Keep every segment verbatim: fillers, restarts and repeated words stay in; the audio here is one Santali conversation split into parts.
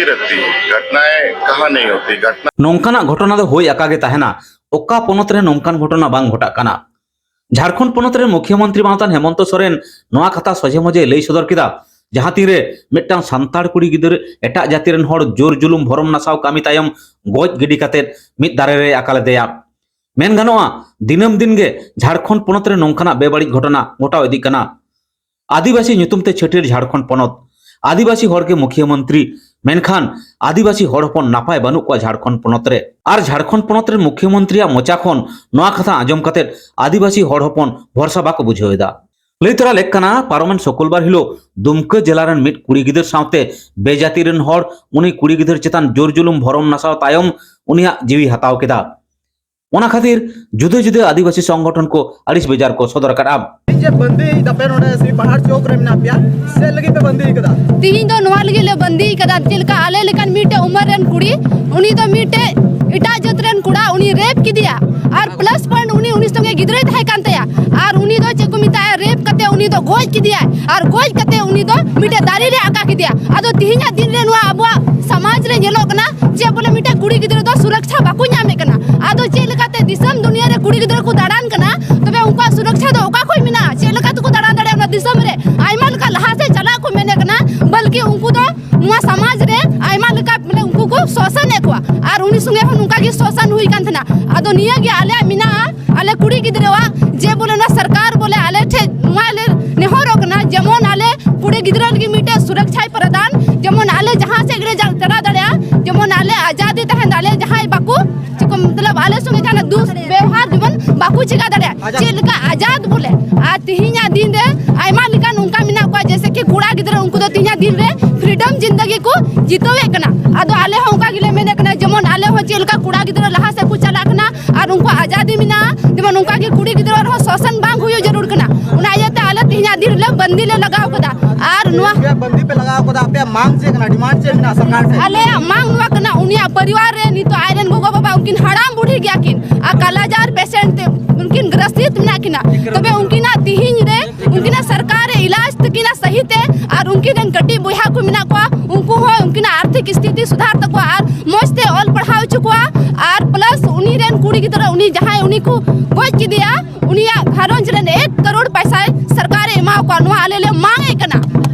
रहती है, घटनाएं कहाँ नहीं होती, घटना। ᱱᱚᱝᱠᱟᱱᱟᱜ ᱜᱷᱚᱴᱚᱱᱟ ᱫᱚ ᱦᱩᱭ ᱟᱠᱟ ᱜᱮ ᱛᱟᱦᱮᱱᱟ᱾ ᱚᱠᱟ ᱯᱚᱱᱚᱛ ᱨᱮ ᱱᱚᱝᱠᱟᱱ ᱜᱷᱚᱴᱚᱱᱟ ᱵᱟᱝ ᱜᱷᱚᱴᱟᱜ ᱠᱟᱱᱟ? ᱡᱷᱟᱲᱠᱷᱚᱸᱰ ᱯᱚᱱᱚᱛ ᱨᱮᱱ ᱢᱩᱠᱷᱭᱟᱹᱢᱚᱱᱛᱨᱤ ᱢᱟᱱᱚᱛᱟᱱ ᱦᱮᱢᱚᱱᱛᱚ ᱥᱚᱨᱮᱱ ᱱᱚᱣᱟ ᱠᱟᱛᱷᱟ ᱥᱚᱡᱷᱮ ᱢᱚᱡᱮ ᱞᱟᱹᱭ ᱥᱚᱫᱚᱨ ᱠᱮᱫᱟ, ᱡᱟᱦᱟᱸ ᱛᱤᱱᱨᱮ ᱢᱤᱫᱴᱟᱝ ᱥᱟᱱᱛᱟᱲ ᱠᱩᱲᱤ ᱜᱤᱫᱽᱨᱟᱹ ᱮᱴᱟᱜ ᱡᱟᱹᱛᱤ ᱨᱮᱱ ᱦᱚᱲ ᱡᱳᱨ ᱡᱩᱞᱩᱢ ᱵᱷᱚᱨᱚᱢ ᱱᱟᱥᱟᱣ ᱠᱟᱹᱢᱤ ᱛᱟᱭᱚᱢ ᱜᱚᱡ ᱜᱤᱰᱤ ᱠᱟᱛᱮ ᱢᱤᱫ ᱫᱟᱨᱮ ᱨᱮ ᱟᱠᱟ ᱞᱮᱫᱮᱭᱟ᱾ ᱢᱮᱱ ᱜᱟᱱᱚᱜᱼᱟ, ᱫᱤᱱᱟᱹᱢ ᱫᱤᱱ ᱜᱮ ᱡᱷᱟᱲᱠᱷᱚᱸᱰ ᱯᱚᱱᱚᱛ ᱨᱮ ᱱᱚᱝᱠᱟᱱᱟᱜ ᱵᱮᱵᱟᱹᱲᱤᱡ ᱜᱷᱚᱴᱚᱱᱟ ᱜᱷᱚᱴᱟᱣ ᱤᱫᱤᱜ ᱠᱟᱱᱟ᱾ ᱟᱹᱫᱤᱵᱟᱹᱥᱤ ᱧᱩᱛᱩᱢ ᱛᱮ ᱪᱷᱟᱹᱴᱭᱟᱹᱨ ᱡᱷᱟᱲᱠᱷᱚᱸᱰ ᱯᱚᱱᱚᱛ, ᱟᱹᱫᱤᱵᱟᱹᱥᱤ ᱦᱚᱲ ᱜᱮ ᱢᱩᱠᱷᱭᱟᱹᱢᱚᱱᱛᱨᱤ, ᱢᱮᱱᱠᱷᱟᱱ ᱟᱹᱫᱤᱵᱟᱹᱥᱤ ᱦᱚᱲ ᱦᱚᱯᱚᱱ ᱱᱟᱯᱟᱭ ᱵᱟᱹᱱᱩᱜ ᱠᱚᱣᱟ ᱡᱷᱟᱲᱠᱷᱚᱸᱰ ᱯᱚᱱᱚᱛ ᱨᱮ᱾ ᱟᱨ ᱡᱷᱟᱲᱠᱷᱚᱸᱰ ᱯᱚᱱᱚᱛ ᱨᱮᱱ ᱢᱩᱠᱷᱭᱟᱹᱢᱚᱱᱛᱨᱤᱭᱟᱜ ᱢᱚᱪᱟ ᱠᱷᱚᱱ ᱱᱚᱣᱟ ᱠᱟᱛᱷᱟ ᱟᱸᱡᱚᱢ ᱠᱟᱛᱮ ᱟᱹᱫᱤᱵᱟᱹᱥᱤ ᱦᱚᱲ ᱦᱚᱯᱚᱱ ᱵᱷᱚᱨᱥᱟ ᱵᱟᱠᱚ ᱵᱩᱡᱷᱟᱹᱣ ᱮᱫᱟ᱾ ᱞᱟᱹᱭ ᱛᱚᱨᱟ ᱞᱮᱠ ᱠᱟᱱᱟ, ᱯᱟᱨᱚᱢᱮᱱ ᱥᱩᱠᱩᱞᱵᱟᱨ ᱦᱤᱞᱳᱜ ᱫᱩᱢᱠᱟᱹ ᱡᱮᱞᱟ ᱨᱮᱱ ᱢᱤᱫ ᱠᱩᱲᱤ ᱜᱤᱫᱟᱹᱨ ᱥᱟᱶᱛᱮ ᱵᱮᱡᱟᱹᱛᱤ ᱨᱮᱱ ᱦᱚᱲ ᱩᱱᱤ ᱠᱩᱲᱤ ᱜᱤᱫᱟᱹᱨ ᱪᱮᱛᱟᱱ ᱡᱳᱨ ᱡᱩᱞᱩᱢ ᱵᱷᱚᱨᱚᱢ ᱱᱟᱥᱟᱣ ᱛᱟᱭᱚᱢ ᱩᱱᱤᱭᱟᱜ ᱡᱤᱣᱤ ᱦᱟᱛᱟᱣ ᱠᱮᱫᱟ᱾ ᱚᱱᱟ ᱠᱷᱟᱹᱛᱤᱨ ᱡᱩᱫᱟᱹ ᱡᱩᱫᱟᱹ ᱟᱹᱫᱤᱵᱟᱹᱥᱤ ᱥᱚᱝᱜᱚᱴᱷᱚᱱ ᱠᱚ ᱟᱹᱲᱤᱥ ᱵᱮᱡᱟᱨ ᱠᱚ ᱥᱚᱫᱚᱨ ᱟᱠᱟᱫᱼᱟ᱾ ᱪᱮᱫ ᱵᱟᱹᱱᱫᱤ ᱫᱟᱯᱮ ᱱᱚᱰᱮ ᱥᱤ ᱯᱟᱦᱟᱲ ᱪᱚᱠ ᱨᱮ ᱢᱮᱱᱟᱜ ᱯᱮᱭᱟ? ᱪᱮᱫ ᱞᱟᱹᱜᱤᱫ ᱯᱮ ᱵᱟᱹᱱᱫᱤ ᱠᱟᱫᱟ? ᱛᱤᱦᱤᱧ ᱫᱚ ᱱᱚᱣᱟ ᱞᱟᱹᱜᱤᱫ ᱞᱮ ᱵᱟᱹᱱᱫᱤ ᱠᱟᱫᱟ, ᱪᱮᱫ ᱞᱮᱠᱟ ᱟᱞᱮ ᱞᱮᱠᱟᱱ ᱢᱤᱫᱴᱮᱡ ᱩᱢᱮᱨ ᱨᱮᱱ ᱠᱩᱲᱤ, ᱩᱱᱤ ᱫᱚ ᱢᱤᱫᱴᱮᱡ ᱮᱴᱟᱜ ᱡᱟᱹᱛ ᱨᱮᱱ ᱠᱚᱲᱟ, ᱩᱱᱤ ᱨᱮᱯ ᱠᱮᱫᱮᱭᱟ, ᱟᱨ ᱯᱞᱟᱥ ᱯᱚᱭᱮᱱᱴ ᱩᱱᱤ, ᱩᱱᱤ ᱥᱚᱸᱜᱮ ᱜᱤᱫᱽᱨᱟᱹᱭ ᱛᱟᱦᱮᱸ ᱠᱟᱱ ᱛᱟᱭᱟ, ᱟᱨ ᱩᱱᱤ ᱫᱚ ᱪᱮᱫ ᱠᱚ ᱢᱮᱛᱟᱜᱼᱟ, ᱨᱮᱯ ᱠᱟᱛᱮ ᱩᱱᱤ ᱫᱚ ᱜᱚᱡ ᱠᱮᱫᱮᱭᱟᱭ, ᱟᱨ ᱜᱚᱡ ᱠᱟᱛᱮ ᱩᱱᱤ ᱫᱚ ᱢᱤᱫᱴᱮᱡ ᱫᱟᱨᱮ ᱨᱮ ᱟᱠᱟ ᱠᱮᱫᱮᱭᱟ᱾ ᱟᱫᱚ ᱛᱤᱦᱤᱧᱟᱜ ᱫᱤᱱ ᱨᱮ ᱱᱚᱣᱟ ᱟᱵᱚᱣᱟᱜ ᱥᱚᱢᱟᱡᱽ ᱨᱮ ᱧᱮᱞᱚᱜ ᱠᱟᱱᱟ ᱡᱮ ᱵᱚᱞᱮ ᱢᱤᱫᱴᱮᱡ ᱠᱩᱲᱤ ᱜᱤᱫᱽᱨᱟᱹ ᱫᱚ ᱥᱩᱨᱚᱠᱪᱷᱟ ᱵᱟᱠᱚ ᱧᱟᱢᱮᱫ ᱠᱟᱱᱟ᱾ ᱟᱫᱚ ᱪᱮᱫ ᱞᱮᱠᱟᱛᱮ ᱫᱤᱥᱚᱢ ᱫᱩᱱᱤᱭᱟᱹ ᱨᱮ ᱠᱩᱲᱤ ᱜᱤᱫᱽᱨᱟᱹ ᱠᱚ ᱫᱟᱬᱟᱱ ᱠᱟᱱᱟ, ᱛᱚᱵᱮ ᱩᱱᱠᱩᱣᱟᱜ ᱥᱩᱨᱚᱠᱪᱷᱟ ᱫᱚ ᱚᱠᱟ ᱠᱷᱚᱡ ᱢᱮᱱᱟᱜᱼᱟ? ᱪᱮᱫ ᱞᱮᱠᱟ ᱛᱮᱠᱚ ᱫᱟᱬᱟ ᱫᱟᱲᱮᱭᱟᱜᱼᱟ ᱚᱱᱟ ᱫᱤᱥᱚᱢ ᱨᱮ? ᱟᱭᱢᱟ ᱞᱮᱠᱟ ᱞᱟᱦᱟ ᱥᱮᱫ ᱪᱟᱞᱟᱜ ᱠᱚ ᱢᱮᱱᱮᱫ ᱠᱟᱱᱟ, ᱵᱚᱞᱠᱤ ᱩᱱᱠᱩ ᱫᱚ ᱱᱚᱣᱟ ᱥᱚᱢᱟᱡᱽ ᱨᱮ ᱟᱭᱢᱟ ᱞᱮᱠᱟ ᱵᱚᱞᱮ ᱩᱱᱠᱩ ᱠᱚ ᱥᱳᱥᱟᱱᱮᱫ ᱠᱚᱣᱟ, ᱟᱨ ᱩᱱᱤ ᱥᱚᱸᱜᱮ ᱦᱚᱸ ᱱᱚᱝᱠᱟ ᱜᱮ ᱥᱳᱥᱟᱱ ᱦᱩᱭ ᱠᱟᱱ ᱛᱟᱦᱮᱱᱟ᱾ ᱟᱫᱚ ᱱᱤᱭᱟᱹ ᱜᱮ ᱟᱞᱮᱭᱟᱜ ᱢᱮᱱᱟᱜᱼᱟ, ᱟᱞᱮ ᱠᱩᱲᱤ ᱜᱤᱫᱽᱨᱟᱹᱣᱟᱜ, ᱡᱮ ᱵᱚᱞᱮ ᱱᱚᱣᱟ ᱥᱚᱨᱠᱟᱨ ᱵᱚᱞᱮ ᱟᱞᱮ ᱴᱷᱮᱡ ᱱᱚᱣᱟ ᱞᱮ ᱱᱮᱦᱚᱨᱚᱜ ᱠᱟᱱᱟ, ᱡᱮᱢᱚᱱ ᱟᱞᱮ ᱠᱩᱲᱤ ᱜᱤᱫᱽᱨᱟᱹ ᱞᱟᱹᱜᱤᱫ ᱢᱤᱫᱴᱮᱡ ᱥᱩᱨᱚᱠᱪᱷᱟᱭ ᱯᱨᱚᱫᱟᱱ, ᱡᱮᱢᱚᱱ ᱟᱞᱮ ᱡᱟᱦᱟᱸ ᱥᱮᱫ ᱜᱮᱞᱮ ᱪᱟ-, ᱪᱟᱞᱟᱣ ᱫᱟᱲᱮᱭᱟᱜᱼᱟ, ᱡᱮᱢᱚᱱ ᱟᱞᱮ ᱟᱡᱟᱫᱤ ᱛᱟᱦᱮᱱ ᱛᱟᱞᱮ, ᱡᱟᱦᱟᱸᱭ ᱵᱟᱠᱚ ᱪᱮᱫ ᱠᱚ ᱢᱚᱛᱞᱚᱵ ᱟᱞᱮ ᱥᱚᱸᱜᱮ ᱡᱟᱦᱟᱱᱟᱜ ᱫᱩᱥ ᱵᱮᱣᱦᱟᱨ ᱡᱮᱢᱚᱱ ᱵᱟᱠᱚ ᱪᱮᱠᱟ ᱫᱟᱲᱮᱭᱟᱜᱼᱟ᱾ ᱟᱡᱟᱫ᱾ ᱪᱮᱫ ᱞᱮᱠᱟ ᱟᱡᱟᱫ ᱵᱚᱞᱮ᱾ ᱟᱨ ᱛᱤᱦᱤᱧᱟᱜ ᱫᱤᱱ ᱨᱮ ᱟᱭᱢᱟ ᱞᱮᱠᱟᱱ ᱚᱱᱠᱟ ᱢᱮᱱᱟᱜ ᱠᱚᱣᱟ, ᱡᱮᱭᱥᱮ ᱠᱤ ᱠᱚᱲᱟ ᱜᱤᱫᱽᱨᱟᱹ, ᱩᱱᱠᱩ ᱫᱚ ᱛᱤᱦᱤᱧᱟᱜ ᱫᱤᱱ ᱨᱮ ᱯᱷᱨᱤᱰᱚᱢ ᱡᱤᱱᱫᱟᱜᱤ ᱠᱚ ᱡᱤᱛᱟᱹᱣᱮᱫ ᱠᱟᱱᱟ᱾ ᱟᱫᱚ ᱟᱞᱮ ᱦᱚᱸ ᱚᱱᱠᱟ ᱜᱮᱞᱮ ᱢᱮᱱᱮᱫ ᱠᱟᱱᱟ, ᱡᱮᱢᱚᱱ ᱟᱞᱮ ᱦᱚᱸ ᱪᱮᱫ ᱞᱮᱠᱟ ᱠᱚᱲᱟ ᱜᱤᱫᱽᱨᱟᱹ ᱞᱟᱦᱟ ᱥᱮᱫ ᱠᱚ ᱪᱟᱞᱟᱜ ᱠᱟᱱᱟ ᱟᱨ ᱩᱱᱠᱩᱣᱟᱜ ᱟᱡᱟᱫᱤ ᱢᱮᱱᱟᱜᱼᱟ, ᱡᱮᱢᱚᱱ ᱚᱱᱠᱟ ᱜᱮ ᱠᱩᱲᱤ ᱜᱤᱫᱽᱨᱟᱹ ᱨᱮᱦᱚᱸ ᱥᱳᱥᱟᱱ ᱵᱟᱝ ᱦᱩᱭᱩᱜ ᱡᱟᱹᱨᱩᱲ ᱠᱟᱱᱟ᱾ ᱚᱱᱟ ᱤᱭᱟᱹᱛᱮ ᱟᱞᱮ ᱛᱮᱦᱮᱧᱟᱜ ᱫᱤᱱ ᱨᱮᱞᱮ ᱵᱟᱹᱱᱫᱤ ᱞᱮ ᱞᱟᱜᱟᱣ ᱠᱟᱫᱟ᱾ ᱟᱨ ᱱᱚᱣᱟ ᱟᱯᱮᱭᱟᱜ ᱵᱟᱹᱱᱫᱤ ᱯᱮ ᱞᱟᱜᱟᱣ ᱠᱟᱫᱟ, ᱟᱯᱮᱭᱟᱜ ᱢᱟᱝ ᱪᱮᱫ ᱠᱟᱱᱟ, ᱰᱤᱢᱟᱱᱰ ᱪᱮᱫ ᱢᱮᱱᱟᱜᱼᱟ ᱥᱚᱨᱠᱟᱨ ᱴᱷᱮᱱ? ᱟᱞᱮᱭᱟᱜ ᱢᱟᱝ ᱱᱚᱣᱟ ᱠᱟᱱᱟ, ᱩᱱᱤᱭᱟᱜ ᱯᱚᱨᱤᱵᱟᱨ ᱨᱮ ᱱᱤᱛᱚᱜ ᱟᱡᱨᱮᱱ ᱜᱚᱜᱚ ᱵᱟᱵᱟ ᱩᱱᱠᱤᱱ ᱦᱟᱲᱟᱢ ᱵᱩᱲᱦᱤ ᱜᱮᱭᱟ ᱠᱤᱱ, ᱟᱨ ᱠᱟᱞᱟᱡᱟᱨ ᱯᱮᱥᱮᱱᱴ ᱛᱮ ᱩᱱᱠᱤᱱ ᱜᱨᱟᱥᱤᱛ ᱢᱮᱱᱟᱜ ᱠᱤᱱᱟ᱾ ᱛᱚᱵᱮ ᱩᱱᱠᱤᱱᱟᱜ ᱛᱤᱦᱤᱧ ᱨᱮ ᱩᱱᱠᱤᱱᱟᱜ ᱥᱚᱨᱠᱟᱨ ᱨᱮ ᱤᱞᱟᱡᱽ ᱛᱟᱹᱠᱤᱱᱟ ᱥᱟᱹᱦᱤ ᱛᱮ, ᱟᱨ ᱩᱱᱠᱤᱱ ᱨᱮᱱ ᱠᱟᱹᱴᱤᱡ ᱵᱚᱭᱦᱟ ᱠᱚ ᱢᱮᱱᱟᱜ ᱠᱚᱣᱟ, ᱩᱱᱠᱩ ᱩᱱᱠᱩ ᱦᱚᱸ ᱩᱱᱠᱤᱱᱟᱜ ᱟᱨᱛᱷᱤᱠ ᱥᱛᱷᱤᱛᱤ ᱥᱩᱫᱷᱟᱨ ᱛᱟᱠᱚᱣᱟ ᱟᱨ ᱢᱚᱡᱽ ᱛᱮ ᱚᱞ ᱯᱟᱲᱦᱟᱣ ᱦᱚᱪᱚ ᱠᱚᱣᱟ᱾ ᱟᱨ plus ᱩᱱᱤ ᱨᱮᱱ ᱠᱩᱲᱤ ᱜᱤᱫᱽᱨᱟᱹ, ᱩᱱᱤ ᱡᱟᱦᱟᱸᱭ ᱩᱱᱤ ᱠᱚ ᱜᱚᱡ ᱠᱮᱫᱮᱭᱟ, ᱩᱱᱤᱭᱟᱜ ᱜᱷᱟᱨᱚᱸᱡᱽ ᱨᱮᱱ ᱮᱠ ᱠᱟᱨᱳᱲ ᱯᱚᱭᱥᱟᱭ ᱥᱚᱨᱠᱟᱨᱮ ᱮᱢᱟ ᱠᱚᱣᱟ, ᱱᱚᱣᱟ ᱟᱞᱮ ᱞᱮ ᱢᱟᱝ ᱮᱫ ᱠᱟᱱᱟ᱾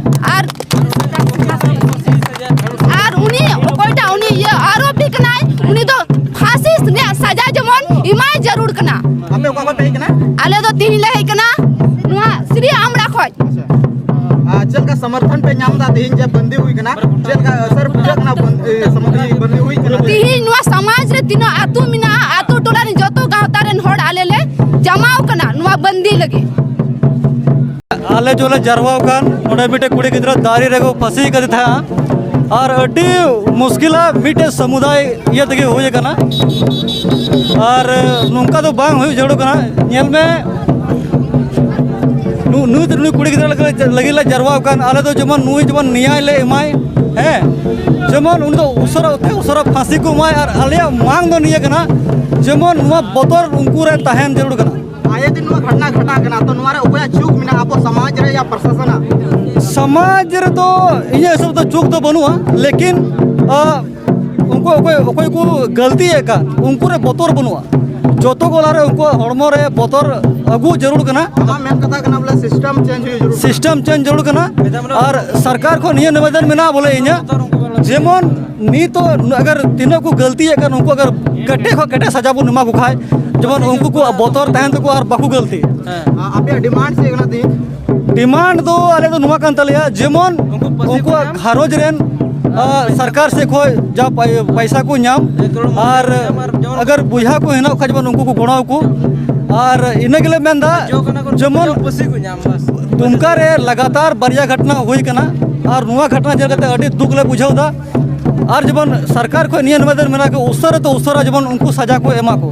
ᱟᱨ ᱟᱨ ᱩᱱᱤ ᱚᱠᱚᱭᱴᱟᱜ ᱩᱱᱤ ᱤᱭᱟᱹ ᱟᱨᱳᱯᱤ ᱠᱟᱱᱟᱭ, ᱩᱱᱤ ᱫᱚ ᱯᱷᱟᱸᱥᱤ ᱨᱮᱭᱟᱜ ᱥᱟᱡᱟ ᱡᱮᱢᱚᱱ ᱮᱢᱟᱭ ᱡᱟᱹᱨᱩᱲ ᱠᱟᱱᱟ᱾ ᱟᱯᱮ ᱚᱠᱟ ᱠᱷᱚᱱ ᱯᱮ ᱦᱮᱡ ᱠᱟᱱᱟ? ᱟᱞᱮ ᱫᱚ ᱛᱤᱦᱤᱧ ᱞᱮ ᱦᱮᱡ ᱠᱟᱱᱟ ᱱᱚᱣᱟ ᱥᱨᱤ ᱟᱢᱲᱟ ᱠᱷᱚᱱ᱾ ᱟᱨ ᱪᱮᱫ ᱞᱮᱠᱟ ᱥᱚᱢᱚᱨᱛᱷᱚᱱ ᱯᱮ ᱧᱟᱢ ᱮᱫᱟ ᱛᱤᱦᱤᱧ ᱡᱮ ᱵᱟᱹᱱᱫᱤ ᱦᱩᱭ ᱠᱟᱱᱟ? ᱪᱮᱫ ᱞᱮᱠᱟ ᱟᱥᱚᱨ ᱵᱩᱡᱷᱟᱹᱜ ᱠᱟᱱᱟ ᱵᱟᱹᱱ-, ᱮ, ᱥᱚᱢᱚᱨᱛᱷᱚᱱ ᱵᱟᱹᱱᱫᱤ ᱦᱩᱭ ᱠᱟᱱᱟ? ᱛᱤᱦᱤᱧ ᱱᱚᱣᱟ ᱥᱚᱢᱟᱡᱽ ᱨᱮ ᱛᱤᱱᱟᱹᱜ ᱟᱹᱛᱩ ᱢᱮᱱᱟᱜᱼᱟ, ᱟᱹᱛᱩ ᱴᱚᱞᱟ ᱨᱮᱱ ᱡᱚᱛᱚ ᱜᱟᱶᱛᱟ ᱨᱮᱱ ᱦᱚᱲ ᱟᱞᱮ ᱞᱮ ᱡᱟᱢᱟᱣ ᱠᱟᱱᱟ ᱱᱚᱣᱟ ᱵᱟᱹᱱᱫᱤ ᱞᱟᱹᱜᱤᱫ᱾ ᱟᱞᱮ ᱡᱚᱞᱮ ᱡᱟᱨᱣᱟ ᱟᱠᱟᱱ ᱱᱚᱰᱮ ᱢᱤᱫᱴᱮᱡ ᱠᱩᱲᱤ ᱜᱤᱫᱽᱨᱟᱹ ᱫᱟᱨᱮ ᱨᱮᱠᱚ ᱯᱷᱟᱹᱥᱤ ᱠᱟᱫᱮ ᱛᱟᱦᱮᱸᱜᱼᱟ, ᱟᱨ ᱟᱹᱰᱤ ᱢᱩᱥᱠᱤᱞᱟᱜ ᱢᱤᱫᱴᱮᱡ ᱥᱚᱢᱩᱫᱟᱭ ᱤᱭᱟᱹ ᱛᱮᱜᱮ ᱦᱩᱭ ᱟᱠᱟᱱᱟ᱾ ᱟᱨ ᱱᱚᱝᱠᱟ ᱫᱚ ᱵᱟᱝ ᱦᱩᱭᱩᱜ ᱡᱟᱹᱨᱩᱲ ᱠᱟᱱᱟ᱾ ᱧᱮᱞ ᱢᱮ, ᱱᱩ-, ᱱᱩᱭ, ᱱᱩᱭ ᱠᱩᱲᱤ ᱜᱤᱫᱽᱨᱟᱹ ᱞᱟᱹᱜᱤᱫ, ᱞᱟᱹᱜᱤᱫ ᱞᱮ ᱡᱟᱨᱣᱟ ᱟᱠᱟᱱ, ᱟᱞᱮ ᱫᱚ ᱡᱮᱢᱚᱱ ᱱᱩᱭ ᱡᱮᱢᱚᱱ ᱱᱮᱭᱟᱭ ᱞᱮ ᱮᱢᱟᱭ, ᱦᱮᱸ, ᱡᱮᱢᱚᱱ ᱩᱱᱤ ᱫᱚ ᱩᱥᱟᱹᱨᱟ ᱛᱮ ᱩᱥᱟᱹᱨᱟ ᱯᱷᱟᱸᱥᱤ ᱠᱚ ᱮᱢᱟᱭ᱾ ᱟᱨ ᱟᱞᱮᱭᱟᱜ ᱢᱟᱝ ᱫᱚ ᱱᱤᱭᱟᱹ ᱠᱟᱱᱟ, ᱡᱮᱢᱚᱱ ᱱᱚᱣᱟ ᱵᱚᱛᱚᱨ ᱩᱱᱠᱩ ᱨᱮ ᱛᱟᱦᱮᱱ ᱡᱟᱹᱨᱩᱲ ᱠᱟᱱᱟ᱾ ᱟᱭᱮ ᱫᱤᱱ ᱱᱚᱣᱟ ᱜᱷᱚᱴᱱᱟ ᱜᱷᱟᱴᱟᱜ ᱠᱟᱱᱟ, ᱛᱚ ᱱᱚᱣᱟ ᱨᱮ ᱚᱠᱚᱭᱟᱜ ᱪᱩᱠ ᱢᱮᱱᱟᱜᱼᱟ, ᱟᱵᱚ ᱥᱚᱢᱟᱡᱽ ᱨᱮ ᱭᱟ ᱯᱨᱚᱥᱟᱥᱚᱱᱟᱜ? ᱥᱚᱢᱟᱡᱽ ᱨᱮᱫᱚ ᱤᱧᱟᱹᱜ ᱦᱤᱥᱟᱹᱵ ᱫᱚ ᱪᱩᱠ ᱫᱚ ᱵᱟᱹᱱᱩᱜᱼᱟ, ᱞᱮᱠᱤᱱ, ᱟ, ᱩᱱᱠᱩ ᱚᱠᱚᱭ, ᱚᱠᱚᱭ ᱠᱚ ᱜᱟᱹᱞᱛᱤᱭᱮᱫ ᱠᱟᱱ, ᱩᱱᱠᱩ ᱨᱮ ᱵᱚᱛᱚᱨ ᱵᱟᱹᱱᱩᱜᱼᱟ᱾ ᱡᱚᱛᱚ ᱠᱚ ᱚᱲᱟᱜ ᱨᱮ ᱩᱱᱠᱩᱣᱟᱜ ᱦᱚᱲᱢᱚ ᱨᱮ ᱵᱚᱛᱚᱨ ᱟᱹᱜᱩ ᱡᱟᱹᱨᱩᱲ ᱠᱟᱱᱟ᱾ ᱟᱢᱟᱜ ᱢᱮᱱ ᱠᱟᱛᱷᱟ ᱠᱟᱱᱟ ᱵᱚᱞᱮ system change ᱦᱩᱭᱩᱜ ᱡᱟᱹᱨᱩᱲ ᱠᱟᱱᱟ᱾ System change ᱡᱟᱹᱨᱩᱲ ᱠᱟᱱᱟ᱾ ᱟᱨ ᱥᱚᱨᱠᱟᱨ ᱠᱷᱚᱱ ᱱᱤᱭᱟᱹ ᱱᱤᱵᱮᱫᱚᱱ ᱢᱮᱱᱟᱜᱼᱟ ᱵᱚᱞᱮ ᱤᱧᱟᱹᱜ, ᱡᱮᱢᱚᱱ ᱱᱤᱛᱚᱜ ᱟᱜᱟᱨ ᱛᱤᱱᱟᱹᱜ ᱠᱚ ᱜᱟᱹᱞᱛᱤᱭᱮᱫ ᱠᱟᱱ, ᱩᱱᱠᱩ ᱟᱜᱟᱨ ᱠᱟᱹᱴᱤᱡ ᱠᱷᱚᱱ ᱠᱟᱹᱴᱤᱡ ᱥᱟᱡᱟ ᱵᱚᱱ ᱮᱢᱟ ᱠᱚ ᱠᱷᱟᱡ, ᱡᱮᱢᱚᱱ ᱩᱱᱠᱩ ᱠᱚᱣᱟᱜ ᱵᱚᱛᱚᱨ ᱛᱟᱦᱮᱱ ᱛᱟᱠᱚᱣᱟ ᱟᱨ ᱵᱟᱠᱚ ᱜᱟᱹᱞᱛᱤ᱾ ᱦᱮᱸ᱾ ᱟ-, ᱟᱯᱮᱭᱟᱜ demand ᱪᱮᱫ ᱠᱟᱱᱟ ᱛᱤᱦᱤᱧ? Demand ᱫᱚ ᱟᱞᱮ ᱫᱚ ᱱᱚᱣᱟ ᱠᱟᱱ ᱛᱟᱞᱮᱭᱟ, ᱡᱮᱢᱚᱱ ᱩᱱᱠᱩ ᱯᱟᱹᱥᱤ ᱠᱚ ᱩᱱᱠᱩᱣᱟᱜ ᱧᱟᱢ᱾ ᱜᱷᱟᱨᱚᱸᱡᱽ ᱨᱮᱱ, ᱟ, ᱥᱚᱨᱠᱟᱨ ᱥᱮᱫ ᱠᱷᱚᱱ ᱡᱟ ᱯᱟᱭ-, ᱯᱟᱭᱥᱟ ᱠᱚ ᱧᱟᱢ, ᱮᱠ ᱠᱟᱨᱳᱲ ᱟᱨ ᱢᱚᱬᱮ ᱞᱟᱠᱷ ᱧᱟᱢ, ᱟᱨ ᱡᱮᱢᱚᱱ ᱟᱜᱟᱨ ᱵᱚᱭᱦᱟ ᱠᱚ ᱦᱮᱱᱟᱜ ᱠᱷᱟᱡ, ᱡᱮᱢᱚᱱ ᱩᱱᱠᱩ ᱠᱚ ᱜᱚᱲᱚ ᱟᱠᱚ᱾ ᱟᱨ ᱤᱱᱟᱹ ᱜᱮᱞᱮ ᱢᱮᱱᱫᱟ, ᱡᱚ ᱠᱟᱱᱟ ᱠᱚ, ᱡᱮᱢᱚᱱ ᱯᱟᱹᱥᱤ ᱠᱚ ᱧᱟᱢ, ᱵᱟᱥ᱾ ᱫᱩᱢᱠᱟ ᱨᱮ ᱞᱟᱜᱟᱛᱟᱨ ᱵᱟᱨᱭᱟ ᱜᱷᱚᱴᱱᱟ ᱦᱩᱭ ᱠᱟᱱᱟ, ᱟᱨ ᱱᱚᱣᱟ ᱜᱷᱚᱴᱱᱟ ᱧᱮᱞ ᱠᱟᱛᱮ ᱟᱹᱰᱤ ᱫᱩᱠ ᱞᱮ ᱵᱩᱡᱷᱟᱹᱣ ᱮᱫᱟ᱾ ᱟᱨ ᱡᱮᱢᱚᱱ ᱥᱚᱨᱠᱟᱨ ᱠᱷᱚᱱ ᱱᱤᱭᱟᱹ ᱱᱤᱵᱮᱫᱚᱱ ᱢᱮᱱᱟᱜᱼᱟ ᱠᱤ ᱩᱥᱟᱹᱨᱟ ᱛᱮ ᱩᱥᱟᱹᱨᱟ ᱡᱮᱢᱚᱱ ᱩᱱᱠᱩ ᱥᱟᱡᱟ ᱠᱚ ᱮᱢᱟ ᱠᱚ᱾